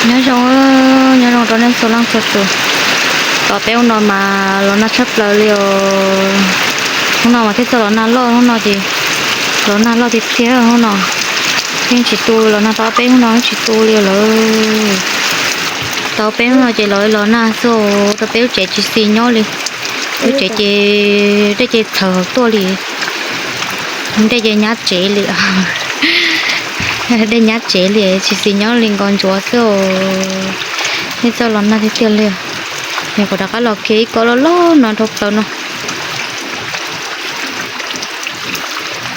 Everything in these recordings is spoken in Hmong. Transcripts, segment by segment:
Nyob zoo, nyob zoo rau nej txhua leej txhua tus. Tom peb hnub no mas los nag tshaj plaws li os. Hnub no mas thiaj txog los nag loj, hnub no ces los nag loj tiag tiag hnub no. Yeej tsis tu, los nag tau peb hnub no yeej tsis tu li lawm. Tau peb hnub no ces los los nag xwb rau peb lub tsev tsis xis nyob li. Lub tsev ces dej ces txhawv tuaj li, dej ces nyab tsev li, dej nyab tsev li tsis xis nyob li, nkaus ntsuav xwb os. Yeej txog los nag tiag tiag li. Yog kuv rov qab los kiag ib kob loj loj no dhau plaws no.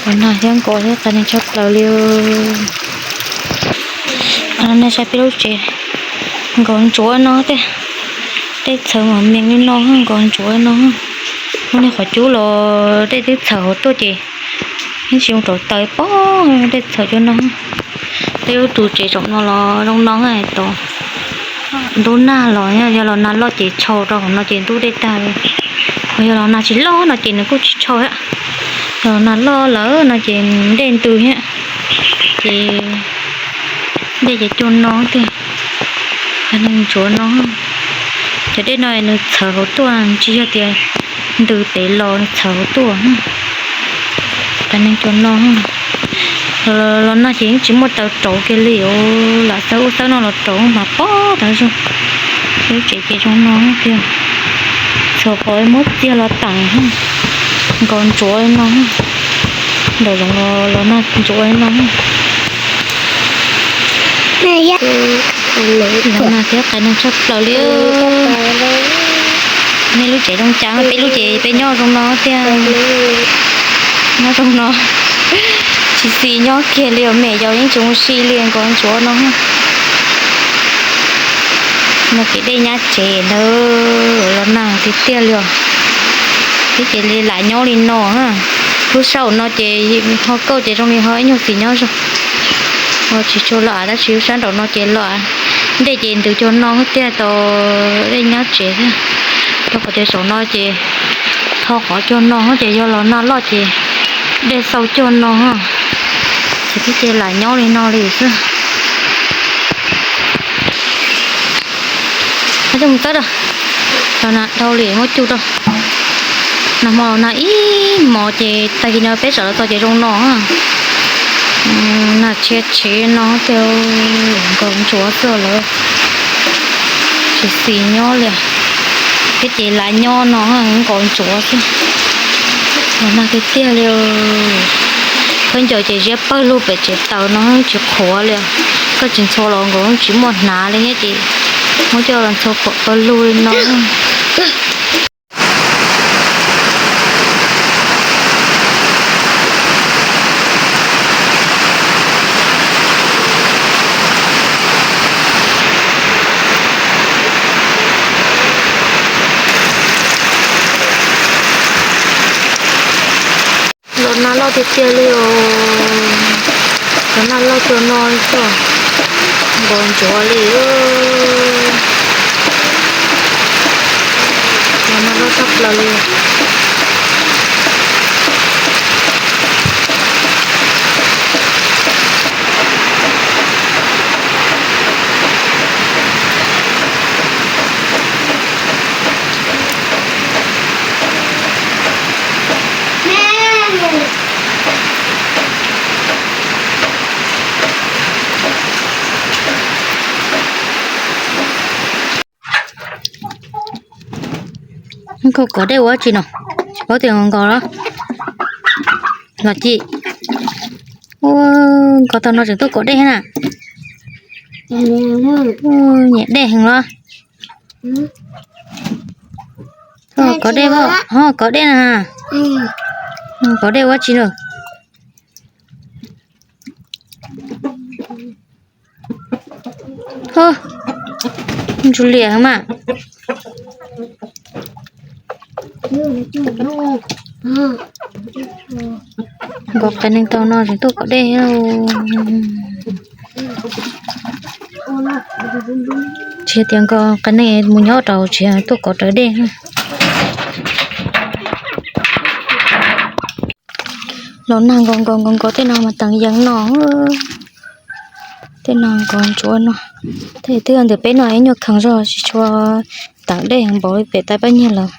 Los nag thiab nkaus thiab qias neeg tshaj plaws li. Nej saib peb lub tsev nkaus ntsuav no tiag, dej txhawv mas mees li no nkaus ntsuav no. Muab nej qhov cub los dej twb txhawv hauv tuaj ces yeej tsis zoo rau taws pob, dej txhawv cov no. Peb lub tus tsev saum no los zoo no tau. Ntub nag los yog los nag loj ces tshau rau hauv no ces ntub dej tag li. Ho yog los nag tsis loj no ces nws kuj tsis tshau thiab. Yog los nag loj lawm no ces dej ntws thiab, ces dej ces cuag no tiag. Qias neeg ntsuav no, cov dej no nws txhawv hauv tuaj, tsis yog tias ntws pem los nws txhawv hauv tuaj. Qias neeg cuag no, los nag ces yeej tsis muaj taws rauv kiag li os, lam xawb ub xawb no los rauv mas pob tas zog. Lub tsev ces zoo no tiag, txhua qhov muab txiag los teem, nkaus ntsuav li no. Nraum zoov los nag ntsuav li no. Los nag thiab qias neeg tshaj plaws li. Nej lub tsev zoo cas, peb lub tsev peb nyob zoo no tiag. Nyob zoo no, tsis xis nyob kiag li os, me yau yeej tsis zoo si li nkaus ntsuav no. No ces dej nyab tsev ntawd, los nag tiag tiag li os. Peb ces li lam nyob li no. Lub sij hawm no ces ho kauj ces zoo li ho ib nyuag xis nyob zoo. Tsis tshua los av tab sis lub sab nraum no ces los av, dej ces ntws cuag no tiag, tau dej nyab tsev thiab. Rau qhov tias saum no ces tho qhov cuag no ces yog los nag loj ces dej xau cuag no, ces peb ces lam nyob li no li xwb. Coj mus txawb rau, los nag dhau li muab cug rau. Nag hmo los nag ib hmos ces tag kis no peb sawv los txog ces zoo no. Nag tshia tshev no tiag, nkaus ntsuav xwb lawm, tsis xis nyob li. Peb ces lam nyob no, nkaus ntsuav xwb. Los nag tiag tiag li. Khaub ncaws ces ziab pawg lug pem tsev taws no tsis qhuav li. Koj tsis ntxhua los nkaus tsis muaj hnav li thiab ces muab coj los ntxhua pom pawg lug li no. Los nag loj tiag tiag li os. Los nag loj cuag no xwb, nkaus ntsuav li. Los nag loj tshaj plaws li. Nkaus kov dej ua tsi no, tsis paub tias nkaus los, los ci. Ua, nkaus tau no tseem tuaj kov dej thiab na. Nyiam dej heev los. Kov dej, ho kov dej na. Kov dej ua tsi no. Ntsuj liam heev mas. Nkaus qias neeg tau no tseem tuaj kov dej. Tsis tias nkaus qias neeg mus nyob rau tsev tuaj kov rawv dej. Los nag nkaus nkaus nkaus nkaus tej no mas teev yees no. Tej no nkaus ntsuav no. Tej twb ntawm peb no ib nyuag kheev zog tsis tshua teev dej heev npaum li pem Tav Paj Nyiag los.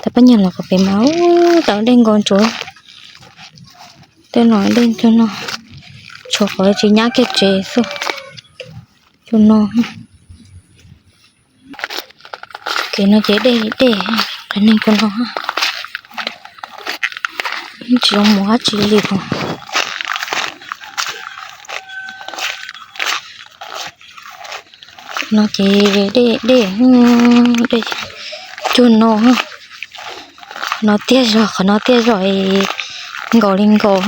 Tav Paj Nyiag los qhov pem mas teev dej nkaus ntsuav. Tej no dej cuag no, tshuav qhov tsis nyab kiag tsev xwb. Cuag no, kev no ces dej dej, qhov neeg cuag no tsis zoo mus dab tsi li os. No ces dej dej, dej cuag no, qhov no tiag zog, qhov no tiag zog, nkaus li nkaus,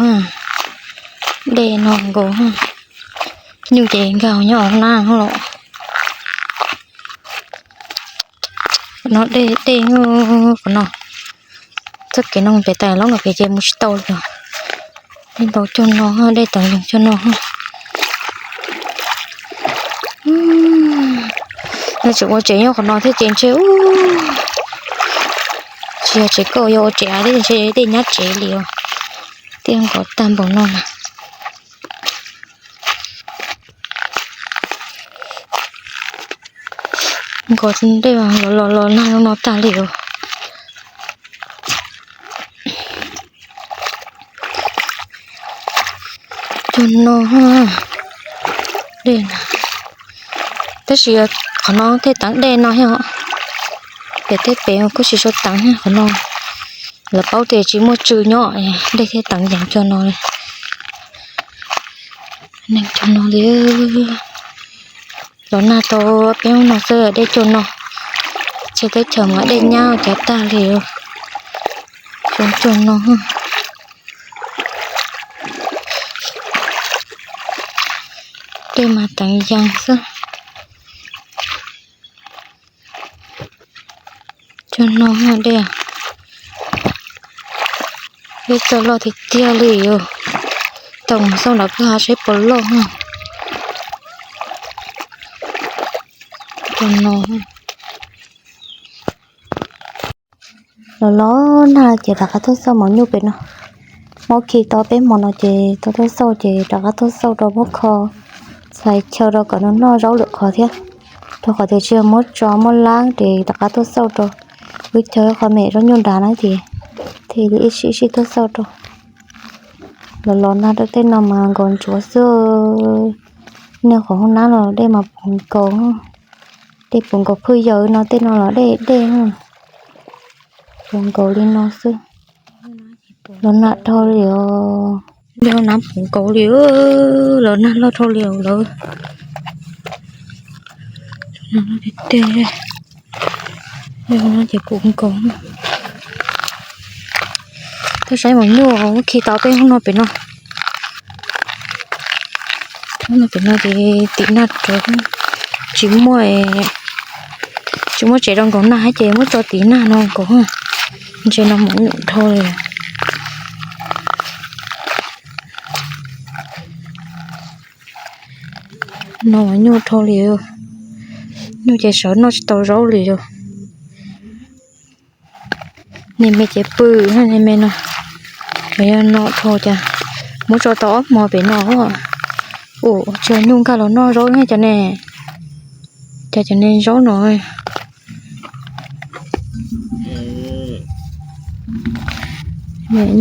dej no nkaus, nyuj ces nkag nyob hauv na los. No dej dej, qhov no, txoj kev no pem Tav Laub no pem ces mus tsis tau li. Dej nkaus cuag no, dej teev cuag no. Yog tseem ua tsev nyob qhov no thiab ces ntshe, tsis yog tsev koj, yog ua tsev av thiab ntshe dej nyab tsev li os. Tiaj nkaus tag npaum no na. Nkaus dej los los los nag no tag li os. Cuag no, dej na, tab sis qhov no thiaj teev dej no thiab. Pem tej pem kuj tsis tshua teev thiab qhov no. Lawv paub tias tsis muaj tswv nyob, dej thiaj teev yees cuag no li. Neeg cuag no li. Los nag tau peb hnub no xwb dej cuag no. Txhua teb chaws mas dej nyab cov tag li. Cuag cuag no, dej mas teev yees xwb. Cuag no dej, dej txawj loj tiag tiag li os. Tau mus xauj nram kwj ha saib puas loj. Cuag no. Los los nag ces rov qab tuaj xauj maum nyuj pem no. Muab khi tau peb hmo no ces tau tuaj xauj ces rov qab tuaj xauj rau muab kho txhais chaw rau kom nws noj zaub lwm qhov thiab. Rau qhov tias tsis yog muab tso muab lab ces rov qab tuaj xauj rau. Wb cog ib qho me zaub nyuj nrad na ces thiaj li ib sij ib sij tuaj xauj rau. Los los nag rau tej no mas nkaus ntsuav xwb. Niaj qhov hoob nab los dej mas puv nkaus, dej puv nkaus phwj yaws no, tej no los dej dej, puv nkaus li no xwb. Los nag dhau li os. Dej hoob nab puv nkaus li, los nag loj dhau li os lawv. Tej, dej hoob nab ces puv nkaus. Tuaj saib maum nyuj khi tau peb hoob no pem no. Hoob no pem no ces tim nag rau, tsis muaj, tsis muaj tsev rau nkaus nag ces muab tso tim nag no nkaus. Ntses no maum nyuj dhau li. No mas nyuj dhau li, nyuj ces sawv noj tsis tau zaub li os. Niag me ces pw, niag me no, yog no dhau cas muab tso tau ob hmo pem no. Ua cas nyuj nkag los noj zaub ne cov ne, cas cov ne zaub no.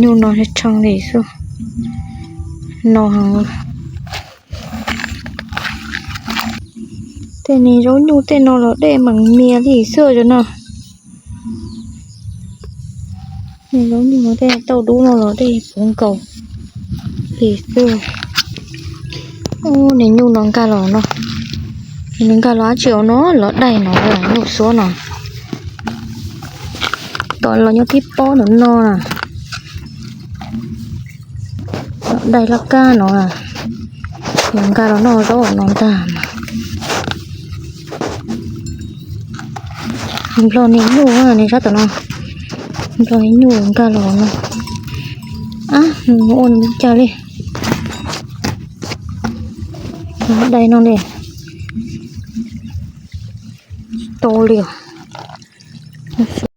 Nyuj no tshee li xwb, no. Tej niag zaub nyuj tej no los dej meem mias li xwb cov no. Niag zaub nyuj no tej tauj dub no los dej puv nkaus li xwb. Ub, niag nyuj no nkag los no, nws nkag los dab tsi os no, los daig no, nyuj xuab no. Tom los nyob tib pob ntawm no na. Los daig laj kab no na. Yog nkag los noj zaub no ntag mas. Nplog niag nyuj, niag sab tom no, nplog niag nyuj nkag los no. Ab, ua nws li cas li. Daig no li. Tsis tau li os.